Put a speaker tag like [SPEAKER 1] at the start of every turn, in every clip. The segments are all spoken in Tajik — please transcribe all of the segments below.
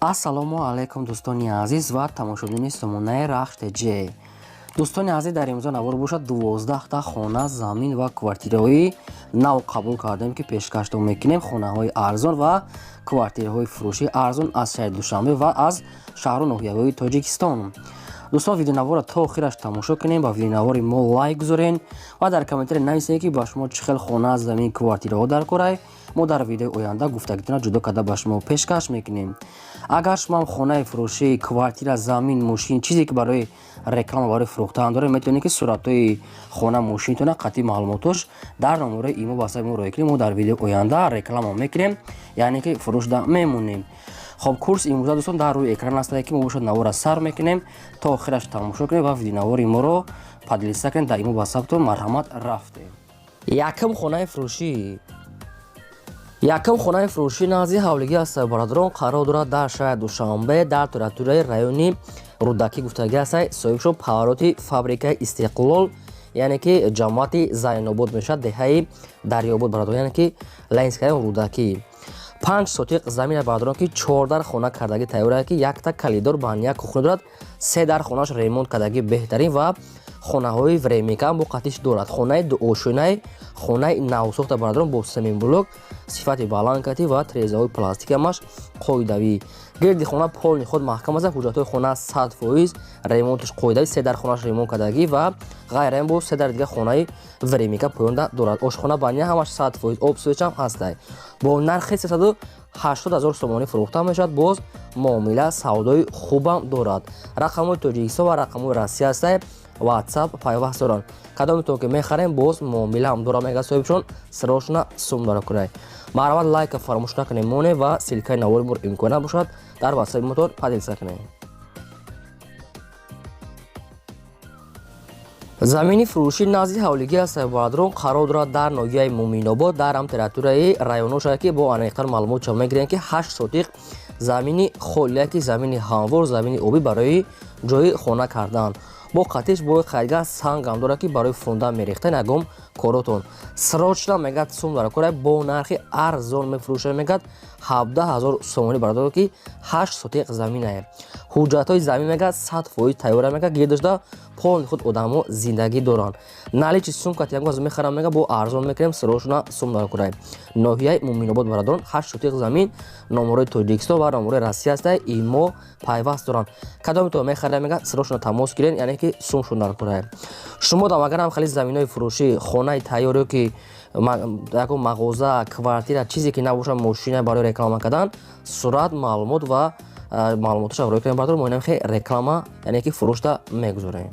[SPEAKER 1] Ассалому алайкум, дӯстони азиз ва тамошобинони сомонаи Рахш ТЖ. Дӯстони азиз, дар имрӯза навор бошад, 12та хона, замин ва квартираҳои нав қабул кардем, ки пешкаштон мекунем. Хонаҳои арзон ва квартираҳои фурӯшии арзон аз шаҳри Душанбе ва аз шаҳру ноҳияҳои Тоҷикистон. Дӯстон, видеонаворро то охираш тамошо кунем, ба видеонавори мо лайк гузорен ва дар комментария нависед, ки ба шумо чӣ хел хона, замин, квартираҳо дар корай. Мо дар видеои оянда гуфтагитона ҷудо карда ба шумо пешкаш мекунем. Агар шумо ҳам хонаи фурӯшӣ, квартира, замин, мошин, чизе ки барои реклама, барои фурӯхтан доред, метавонед, ки суратҳои хона, мошинтона қатъи маълумотош дар номерои имо ватсапи мо роя кунем. Мо дар видеои оянда реклама мекунем, яъне ки фурӯшда мемонем. Хоб, курс имрӯза, дӯстон, дар рӯи экран астае, ки мо бошад навора сар мекунем, то охираш тамошо кунем ва видеонавори моро поделиться кунем дар имо ватсаптон. Марҳамат, рафтем. Якум хонаи фурӯшӣ. Якум хонаи фурӯшӣ назди ҳавлигӣ аст, бародарон, қарор дорад дар шаҳри Душанбе, дар территорияи райони Рӯдакӣ гуфтагӣ аст. Соҳибшон повороти фабрикаи Истиқлол, яъне ки ҷамоати Зайнобод мешавад, деҳаи Дарёбод, бародарон, яъне ки Ленинский район, Рӯдакӣ. 5 сотиқ замина, бародарон, ки чордар хона кардагӣ тайёр, ки якта коридор, баня, кухня дорад, се дар хонаш ремонт кардагӣ, беҳтарин ва хонаҳои временка бо қатиш дорад. Хонаи дуошёнаи, хонаи навсохта, бародарон, бо семенблок, сифати баланд кати ва трезаҳои пластики, ҳамаш қоидавӣ. Гирди хона полный худ маҳкам аст. Ҳуҷҷатҳои хона 100%, ремонташ қоидавӣ, се дар хонаш ремонт кардагӣ ва ғайра бо се дар дига хонаи временка поёнда дорад. Ошхона, баня ҳамаш 100%, об, свет ам ҳастай. Бо нархи 380 000 сомонӣ фурӯхта мешавад. Боз муомила, савдои хубам дорад. Рақамҳои Тоҷикистон ва рақамҳои Россия ҳастай, Ватсап пайваст доранд. Кадометон ки мехарем, боз муомила ҳам дорад, мега соҳибшон, сирошна сум дора кунай. Марҳамат, лайка фаромӯш накунем, моне ва ссылкаи навори моро имконият бошад дар ватсапи мотон поделиться кунем. Замини фурӯшӣ назди ҳавлигӣ аст, бародарон, қарор дорад дар ноҳияи Муминобод, дар ҳам территорияи районо шавад, ки бо аниқтар маълумот ча мегирем, ки 8 сотиқ замини холия, ки замини ҳамвор, замини обӣ барои ҷои хона кардан, бо қатиш бо қайдга сангам дорад, ки барои фундамент мерехтан ягон коротон. Срочно, мегад, сум дара кора, бо нархи арзон мефурӯшад, мегад, 17 000 сомонӣ, бародаро, ки 8 сотиқ заминае. Ҳуҷҷатҳои замин, мегад, 100% тайёра, мегад, гирдошта полный худ одамо зиндагӣ доранд. Наличный сум кати ягон аз мехарам, мега, бо арзон мекунем, срочно сум дара курай. Ноҳияи Муминобод, бародарон, 8 сотиқ замин, номерои Тоҷикистон ва номерои Россия ҳастай, имо пайваст доранд. Кадометон мехарем, мега, срочно тамос гирен, яъне ки сум шун дар курай. Шумо дам агар ҳам хеле заминои фурӯшӣ, хонаи тайёр, ки ягон мағоза, квартира, чизе ки набошад, мошина барои реклама кардан, сурат, маълумот ва маълумоташа рӯй кунем, бародарон, мо инам хе реклама, яъне ки фурӯшта мегузорем.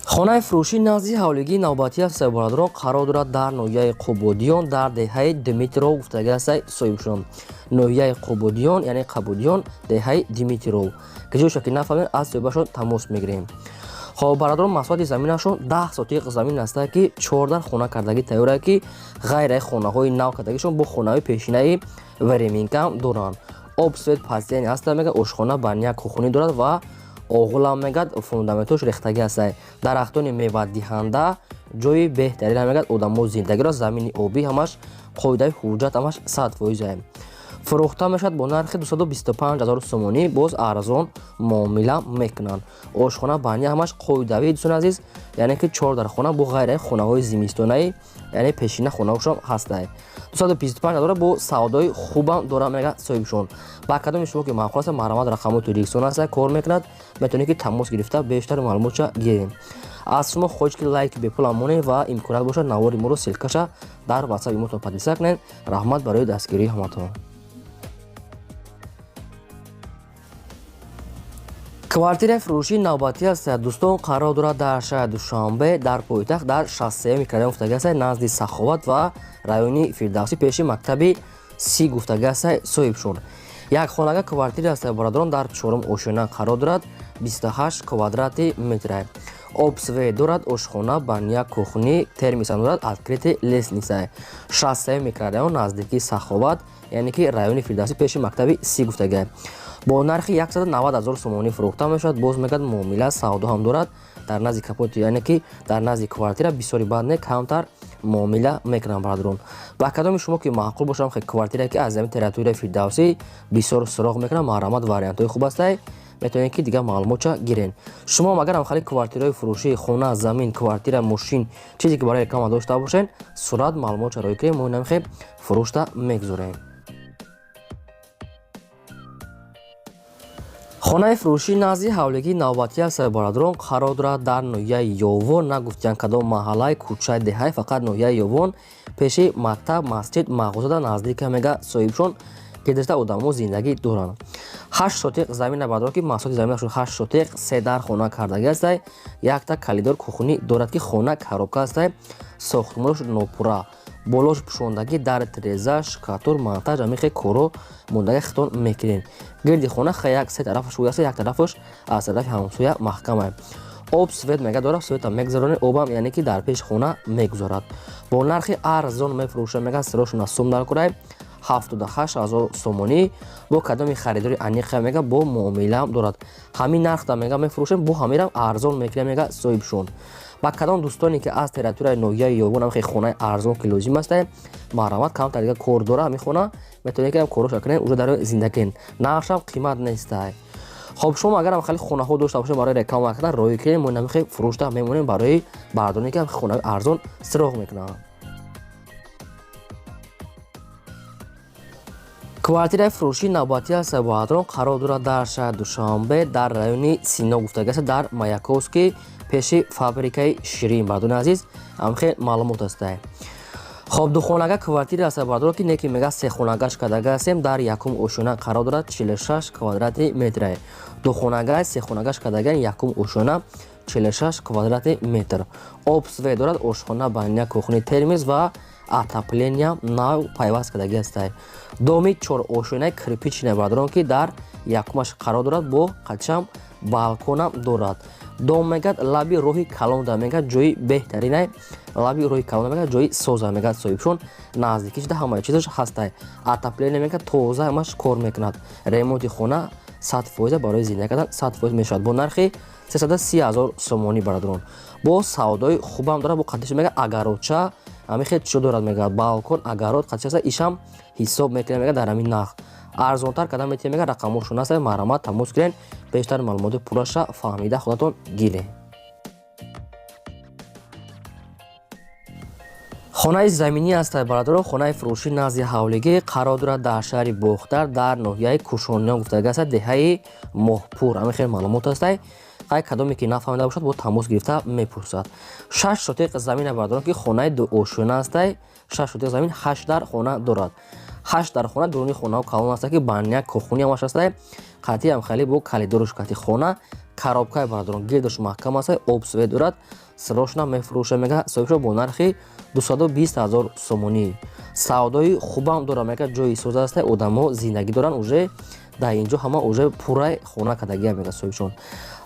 [SPEAKER 1] Хонаи фурӯшӣ назди ҳавлигии навбатӣ аст, бародарон, қарор дорад дар ноҳияи Қубодиён, дар деҳаи Дмитров гуфтагӣ аст. Соҳибшон ноҳияи Қубодиён, яъне Қабудиён, деҳаи Дмитров. Киҷоша ки нафаҳмем, аз соҳибашон тамос мегирем. Хоб, бародарон, масоҳати заминашон 10 сотиқ замин аст, ки чордар хона кардагӣ тайёра, ки ғайраи хонаҳои нав кардагишон бо хонаҳои пешинаи временкаам доранд. Об, свет постоянный ҳаста, мега, ошхона, баня, кухня дорад ва оғулам, мегад, фундаментош рехтагӣ ҳастай. Дарахтони мевадиҳанда, ҷои беҳтарина, мегад, одамо зиндагиро, замини обӣ, ҳамаш қоидаи, ҳуҷҷат ҳамаш 100%. Фурӯхта мешавад бо нархи 225 000 сомонӣ. Боз арзон муомила мекунанд. Ошхона, баня ҳамаш қоидавӣ, дӯстони азиз, яъне ки чор дар хона бо ғайраи хонаҳои зимистонаи, яъне пешина хонаҳошон ҳастай. 225 000 бо савдои хубам дора, мега соҳибшон. Ба кадоми шумо ки маъқул аст, марҳамат, рақамҳои Тоҷикистон аст, кор мекунад, метавонед, ки тамос гирифта бештар маълумотша гирем. Аз шумо хоҳиш, ки лайки бепулам монед ва имконият бошад, навори моро ссылкаша дар ватсапи мотон поделиться кунед. Раҳмат барои дастгирии ҳаматон. Квартираи фурӯшии навбатӣ аст, дӯстон, қарор дорад дар шаҳри Душанбе, дар пойтахт, дар 63 микрорайон гуфтагӣ аст, назди Саховат ва райони Фирдавсӣ, пеши мактаби си гуфтагӣ аст. Соҳибшон як хонага квартира аст, бародарон, дар чорум ошёна қарор дорад, 28 квадрати метра. Об, свет дорад, ошхона, баня, кухня, термиса дорад, открытый лестница. 63 микрорайон, наздикии Саховат, яъне ки райони Фирдавсӣ, пеши мактаби си гуфтагӣ. Бо нархи 190 000 сомонӣ фурӯхта мешавад. Боз, мегӯяд, муомила, савдо ҳам дорад. Дар назди капоти, яъне ки дар назди квартира бисёри бад не, камтар. муомила мекунам бародарон. Ба кадоми шумо ки маъқул бошам хе квартира ки аз замин территорияи Фирдавсӣ бисёр суроғ мекунам, марҳамат, вариантҳои хуб ҳастай, метавонед ки дигар маълумотча гирен. Шумо агар ҳам хали квартираҳои фурӯшӣ, хона, замин, квартира, мошин, чизе ки барои реклама дошта бошед, сурат маълумотча роӣ кунед, мо инамихе фурӯшта мегузорем. Хонаи фурӯшӣ назди ҳавлигии навбатӣ аст бародарон, қарор дорад дар ноҳияи Ёвон, нагуфтиян кадом маҳаллаи, кӯчаи, деҳаи, фақат ноҳияи Ёвон, пеши мактаб, масҷид, мағозада наздика мега соҳибшон гирдашта одамо зиндагӣ доранд. 8 сотиқ замина бародарон, ки масоҳати заминашон 8 сотиқ, се дар хона кардагӣ ҳастай, якта калидор кухнӣ дорад ки хона коробка ҳастай, сохтмонаш нопурра, болош пӯшондагӣ, дар тиреза, шкатур, монтаж, ҳамихе коро мондаги хитон мекунед. Гирди хона ха як се тарафаш шуда, як тарафаш аз тарафи ҳамсоя маҳкама. Об свет мега дорад, света мегузаронед, обам яъне ки дар пеши хона мегузорад. Бо нархи арзон мефурӯша мега, сирошона сум дар курай 78 000 сомонӣ. Бо кадоми харидори аниқа мега бо муомилаам дорад. Ҳамин нархда мега мефурӯшем, бо ҳамирам арзон мекунем мега соҳибшон. Ба кадом дӯстоне ки аз территорияи ноҳияи Ёвон ҳамихе хонаи арзон ки лозим аст, марҳамат, камтар дига кор дора ҳамин хона, метавонед ки короша кунед, уже дар зиндагӣ нархшам қимат нестай. Хоб, шумо агарам хеле хонаҳо дошта бошед барои реклама кардан, роӣ кунед, мо намихе фурӯшта мемонем барои бардоне ки хонаи арзон сироғ мекунанд. Квартираи фурӯшии навбатӣ аст бародарон, қарор дорад дар шаҳри Душанбе, дар райони Сино гуфтагӣ аст, дар Маяковский, пеши фабрикаи ширин бародарони азиз, ҳамхел маълумот ҳастай. Хоб, духонага квартира аст бародарон, ки неки мега сехонагаш кардага ҳастем, дар якум ошёна қарор дорад, 46 квадрати метра. Духонага сехонагаш кардага, якум ошёна, 46 квадрати метр. Об свет дорад, ошхона, баня, кухни, термиз ва отопления нав пайваст кардагӣ ҳастай. Доми чорошёнаи кирпичный бародарон, ки дар якумаш қарор дорад, бо қачам балконам дорад. Дом мегад лаби роҳи калонда мегад, ҷои беҳтаринай, лаби роҳи калонда мегад, ҷои соза мегад соҳибшон, наздикӣ шуда ҳамаи чизаш ҳастай. Отопление мегад тоза ҳамаш кор мекунад. Ремонти хона 100% барои зиндагӣ кардан 100% мешавад бо нархи 330 000 сомонӣ бародарон. Бо савдои хубам дорад, бо қадиш мегад агароча ҳамин хел чизо дорад мегад, балкон, агарот қадиш аста, ишам ҳисоб мекунад мегад дар ҳамин нарх. Арзонтар кардан метавонед мегад, рақамҳошон ҳаст, марҳамат, тамос кунед, бештар маълумоти пурраша фаҳмида худатон гиред. Хонаи заминӣ аст бародарон, хонаи фурӯшӣ назди ҳавлигӣ қарор дорад дар шаҳри Бохтар, дар ноҳияи Кушониён гуфтагӣ аст, деҳаи Моҳпур, ҳамин хел маълумот ҳастай. Қай кадоме ки нафаҳмида бошад, бо тамос гирифта мепурсад. 6 сотиқ замина бародарон, ки хонаи дуошёна ҳастай, 6 сотиқ замин, 8 дар хона дорад. 8 дар хона, дуруни хонаҳо калон аст, ки баня, кухни ҳамаш ҳастай, қатъи ҳам хеле бо калидорш қатъи хона коробкаи бародарон, гирдаш маҳкам аст, об свет дорад, сирошна мефурӯша мега соҳибшо бо нархи 220 000 сомонӣ. Савдои хубам дорад мега, ҷои соза аст, одамо зиндагӣ доранд уже дар инҷо, ҳама уже пурраи хона кардагия мега соҳибшон.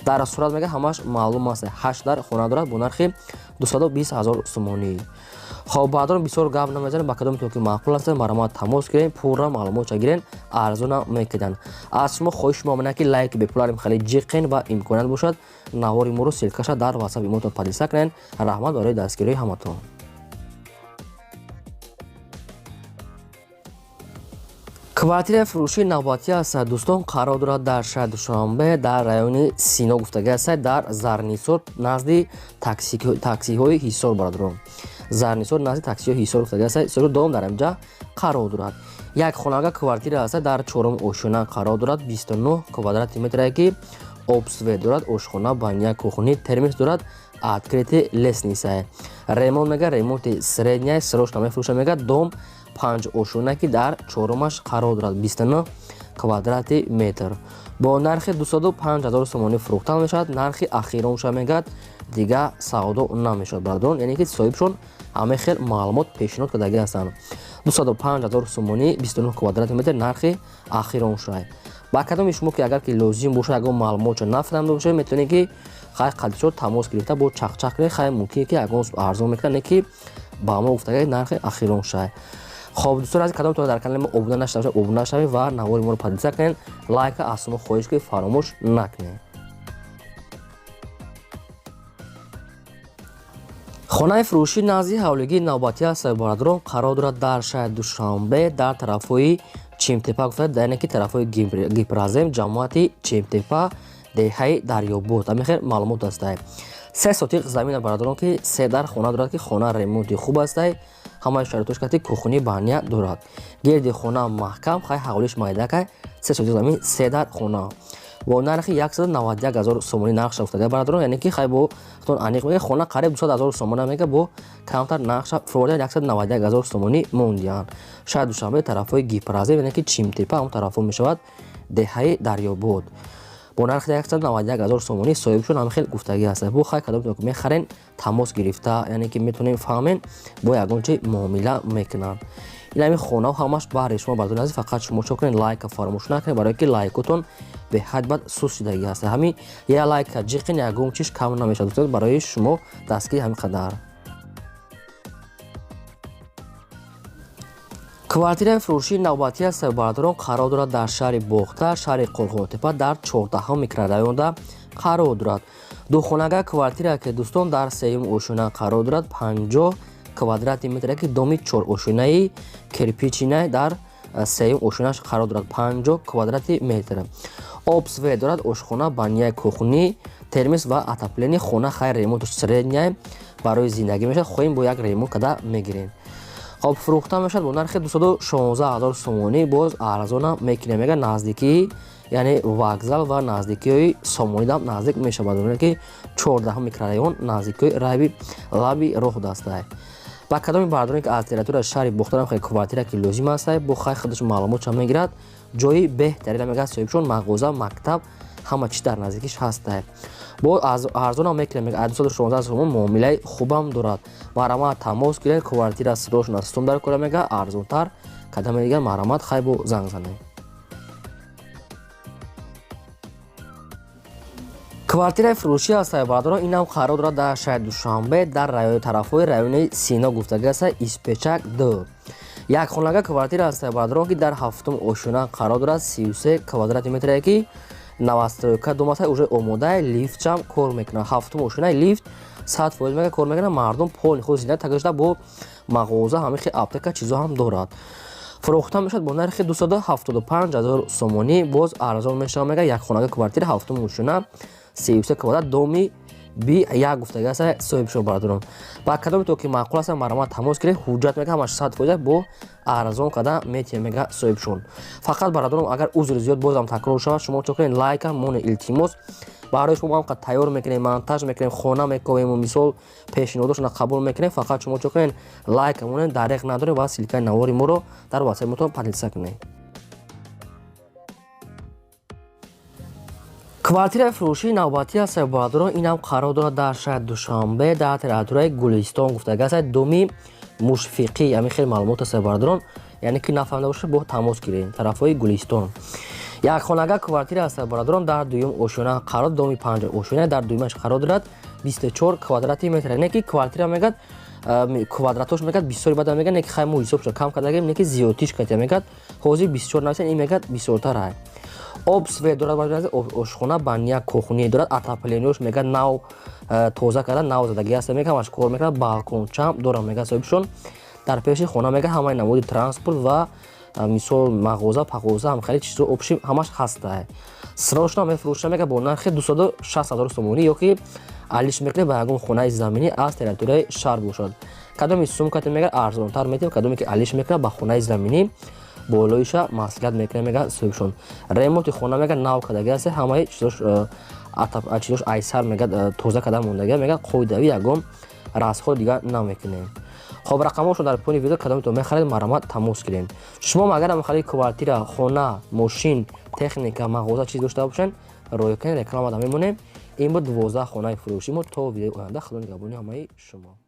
[SPEAKER 1] Дар сурат мега ҳамаш маълум аст, 8 дар хона дорад бо нархи 220 000 сомонӣ. Хоб бародарон, бисёр гап намезанем, ба кадоме ки маъқул аст, марҳамат, тамос кунед, пурра маълумотча гирен, арзона мекунанд. Аз шумо хоҳиш мо менам ки лайк бепуларим хеле ҷиқен ва имконият бошад навори моро ссылкаша дар ватсап имотон поделиться кунед. Раҳмат барои дастгирии ҳаматон. Квартираи фурӯшии навбатӣ аст дӯстон, қарор дорад дар шаҳри Душанбе, дар райони Сино гуфтагӣ аст, дар Зарнисор, назди таксиҳои Ҳисор бародарон. Зарнисор, назди таксиҳои Ҳисор гуфтагӣ аст, соҳиби дом дар инҷа қарор дорад. Як хонага квартира аст, дар чорум ошёна қарор дорад, 29 квадрати метрае ки об свет дорад, ошхона, баня, кухни, термис дорад, открытый лестница. Ремонт мега ремонти средняя, срочно мефурӯша мега, дом 5 ошёна ки дар чорумаш қарор дорад, 29 квадрати метр. Бо нархи 205 000 сомонӣ фурӯхта мешавад, нархи ахиронша мегӯяд, дига савдо намешавад бародарон, яъне ки соҳибшон ҳамаи хел маълумот пешниҳод кардагӣ ҳастанд. 205 000 сомонӣ, 29 квадрати метр, нархи ахиронша. Ба кадоми шумо ки агар ки лозим бошад, ягон маълумотчо нафаҳмида бошед, метавонед ки хай қадишо тамос гирифта бо чақчақ кунед, хай мумкин ки ягон арзон мекунад, не ки ба мо гуфтагӣ нархи ахиронша. Хоб дӯстон азиз, кадомтон дар канали мо обуна нашуда бошед, обуна шавед ва навори моро поделиться кунед, лайка аз шумо хоҳиш ки фаромӯш накунед. Хонаи фурӯшӣ назди ҳавлигии навбатӣ аст, бародарон, қарор дорад дар шаҳри Душанбе, дар тарафҳои Чимтепа гуфта, яъне ки тарафҳои Гипрозем, ҷамоати Чимтепа, деҳаи Дарёбод. Ҳамин хел маълумот ҳастай. 3 сотиқ замина, бародарон, ки се дар хона дорад, ки хона ремонти хуб ҳастай, ҳамаи шароитош кати кухни, баня дорад. Гирди хона маҳкам, хай ҳавлиш майдакай, 3 сотиқ замин, се дар хона. Бо нархи 191 ҳазор сомонӣ нархша гуфтага, бародарон, яъне ки хай бо худтон аниқ мега, хона қариб 200 ҳазор сомона мега, бо камтар нархша фурӯхта 191 ҳазор сомонӣ мондианд. Шаҳри Душанбе, тарафҳои Гипрозем, яъне ки Чимтепа, ҳамон тарафҳо мешавад, деҳаи Дарёбод. Бо нархи 191 ҳазор сомонӣ соҳибшон ҳамин хел гуфтагӣ ҳаст. Бо хай кадом ки мехарен, тамос гирифта, яъне ки метавонем фаҳмем, бо ягон чи муомила мекунанд. Ин ҳамин хонаҳо ҳамаш баҳри шумо, бародарони азиз, фақат шумо чо кунед, лайка фаромӯш накунед, барое ки лайкотон беҳад бад суст шудагӣ ҳаст. Ҳамин я лайка ҷиқин, ягон чиз кам намешавад, дӯстон, барои шумо дастгири ҳамин қадар. Квартираи фурӯшии навбатӣ аст, бародарон, қарор дорад дар шаҳри Бохтар, шаҳри Қурғонтепа, дар 14 микрорайонда қарор дорад. Духонага квартира ки, дӯстон, дар сеюм ошёна қарор дорад, 50 квадрати метр, ки доми чорошёнаи кирпичинай дар сеюм ошёнаш қарор дорад, 50 квадрати метр. Об, свет дорад, ошхона, баняи кухни, термис ва отопление. Хона хайр ремонташ средняй барои зиндагӣ мешавад, хоҳем бо як ремонт када мегирем. Хоб, фурӯхта мешавад бо нархи 216 ҳазор сомонӣ, боз арзона мекунем, мега, наздикии яъне вокзал ва наздикиҳои Сомонидам наздик мешавад, яъне ки 14 микрорайон, наздикиҳои раби лаби роҳ дастай. Ба кадоми бародароне ки аз территорияи шаҳри Бохтарам хеле квартира ки лозим ҳастай, бо хай худаш маълумотша мегирад, ҷои беҳтарина мега соҳибшон, мағоза, мактаб, ҳама чиз дар наздикиш ҳастай. Бо арзонам мекунем, мега, 216 сомон муомилаи хубам дорад. Марҳамат, тамос гиред, квартира срочно сум дар кора, мега, арзонтар кадаме дигар, марҳамат, хай бо занг занед. Квартираи фурӯшӣ ҳастай, бародарон, инам қарор дорад дар шаҳри Душанбе, дар тарафҳои райони Сино гуфтагӣ ҳастай, Испечак 2. Як хонага квартира ҳастай, бародарон, ки дар ҳафтум ошёна қарор дорад, 33 квадрати метре, ки новостройка дом ҳастай, уже омодаи, лифтшам кор мекунад. Ҳафтум ошёнаи лифт 100% мега кор мекунад, мардум полни худ зинда тагашда, бо мағоза, ҳамин хел аптека чизо ҳам дорад. Фурӯхта мешавад бо нархи 275 ҳазор сомонӣ, боз арзон мешавад, мега, як хонага квартира, ҳафтум ошёна, 33 квадрат, доми би як гуфтагӣ аст соҳибшон, бародарон. Ба кадоме то ки маъқул аст, марҳамат, тамос гиред, ҳуҷҷат мега ҳамаш 100% бо арзон када метиҳем, мега соҳибшон. Фақат, бародарон, агар узри зиёд бозам такрор шавад, шумо чо кунед, лайка моне, илтимос, барои шумо ҳамқадр тайёр мекунем, монтаж мекунем, хона мековем, мисол пешниҳодошона қабул мекунем, фақат шумо чо кунед, лайка монед, дареғ надоред ва ссылкаи навори моро дар ватсапи мотон поделиться кунед. Квартираи фурӯшии навбатӣ аст, бародарон, инам қарор дорад дар шаҳри Душанбе, дар территорияи Гулистон гуфтагӣ аст, доми Мушфиқӣ, ҳамин хел маълумот аст, бародарон, яъне ки нафаҳмида бошед, бо тамос гиред, тарафҳои Гулистон. Як хонага квартира аст, бародарон, дар дуюм ошёна қарор, доми панҷ ошёна, дар дуюмаш қарор дорад, 24 квадрати метр, яъне ки квартира мегад квадратош мегад бисёри бада мегад, не ки хай мо ҳисобшо кам кардагем, не ки зиёдтиш катя мегад, ҳозир 24 нависен, ин мегад бисёртар ай. Об, свет дорад, ошхона, баня, кухни дорад, отоплениёш мега нав тоза карда, нав задагӣ аст, мега ҳамаш кор мекунад, балкончам дорад, мега соҳибшон, дар пеши хона мега ҳамаи намуди транспорт ва мисол мағоза, пағоза, ҳам хеле чизо общем ҳамаш ҳастай. Срочно мефурӯша, мега, бо нархи 260 ҳазор сомонӣ, ё ки алиш мекунед ба ягон хонаи заминӣ аз территорияи шаҳр бошад. Кадоми сумкате мега арзонтар метиҳем, кадоме ки алиш мекунад ба хонаи заминӣ, болоиша маслиҳат мекунем, мега соҳибшон. Ремонти хона мега нав кардагӣ аст, ҳамаи чизош айсар мега тоза карда мондагӣ, мега қоидави ягон расход дигар намекунем. Хоб, рақамҳошон дар поёни видео, кадомето мехаред, марҳамат, тамос гиред. Шумо агар мехаред квартира, хона, мошин, техника, мағоза, чиз дошта бошед, рӯй кунед, рекламада мемонем. Ин буд 12 хонаи фурӯшӣ мо. То видеои оянда, худо нигаҳбони ҳамаи шумо.